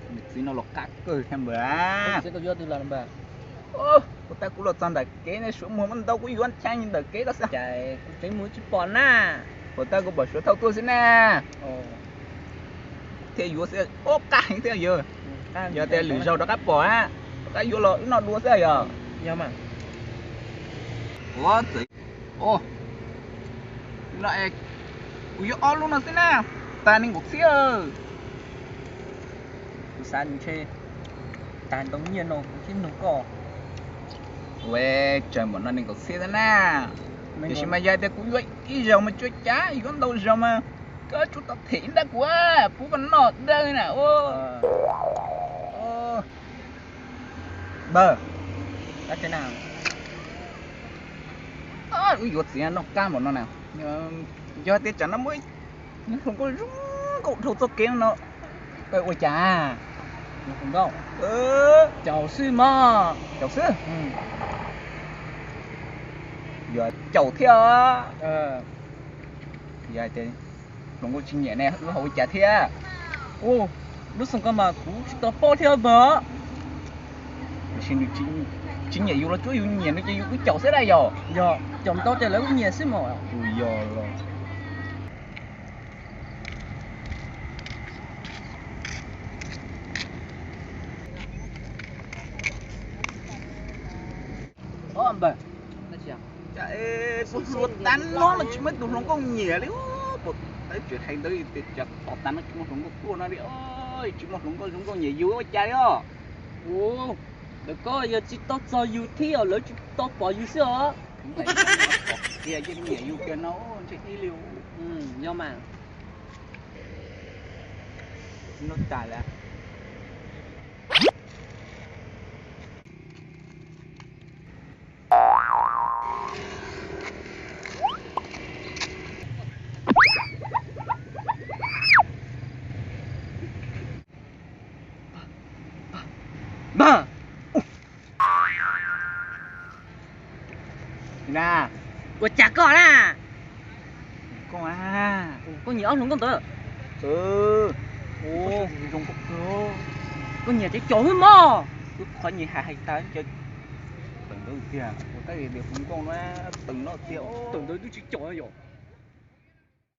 Niam txiv no los qab kawg thiab npawg. Puas tag kuv los txog ntawm kev ne, suav muag muab ntau kuv yuav ntshai ntawm kev ko xwb. Puas tag kuv pom suav thauj tuaj xwb na. Thiaj yuav xwb, ob qab heev thiab yawg. Yog tias lwm zaug rov qab pom, rov qab yuav los wb noj dua xwb yog. Ua txawm, no kuv yuav ob lub no xwb na, tag nees nkaum txhiab. Kuv xav ntshe tag ntau nyiaj no kuv thiaj nug koj. Ua, tsawg npaum no nees nkaum txhiab xwb na. Tiam sis mas yog tias kuv yuav ib zaug mas tsis ua cas, yuav ntau zaug mas koj tsuas tau them ib nrab kuv, pub koj noj dawb na. Npawg, wb yuav txiv noj qab npaum no na, yog tias tsam no muaj hluas nkauj zoo nkauj dhau txoj kev no, ua cas? Caum xwb mog. Caum xwb? Yog caum thiab. Yog hais tias hluas nkauj tsis nyiam ne wb ho ua cas thiab? Lub xeem koj mas kuv tsis tau paub thiab npawg. Tiam sis nws tsis nyiam yus los tsuav yus nyiam nws ces yus kuj caum xwb da yog. Yog caum ntau ces lawv kuj nyiam xwb mas. Tus yog los. Npawg, kuv hluas tag no los tsis muaj tus hluas nkauj nyiam li. Puas tau tseem hais ntawd tias tsam hluas tag no tsis muaj hluas nkauj tuaj no li, tsis muaj hluas nkauj zoo nkauj nyiam yus ua cas li os. Ntawm koj yog tsis tau txog yus thiab os, lawv tsis tau pom yus xwb os. Qhia yeej nyiam yus kiag no ntshe ib li. Yog mas. Noj tas lawm. Npawg, ua cas koj na? Koj nyiam ob hluas nkauj ntawd? Koj nyiam ces caum xwb mog. Wb qhov nyias hais hais tas, tawm ntawd tiag, ua tab hluas nkauj na, tawm no tiag, tawm ntawd twb tsis caum yom.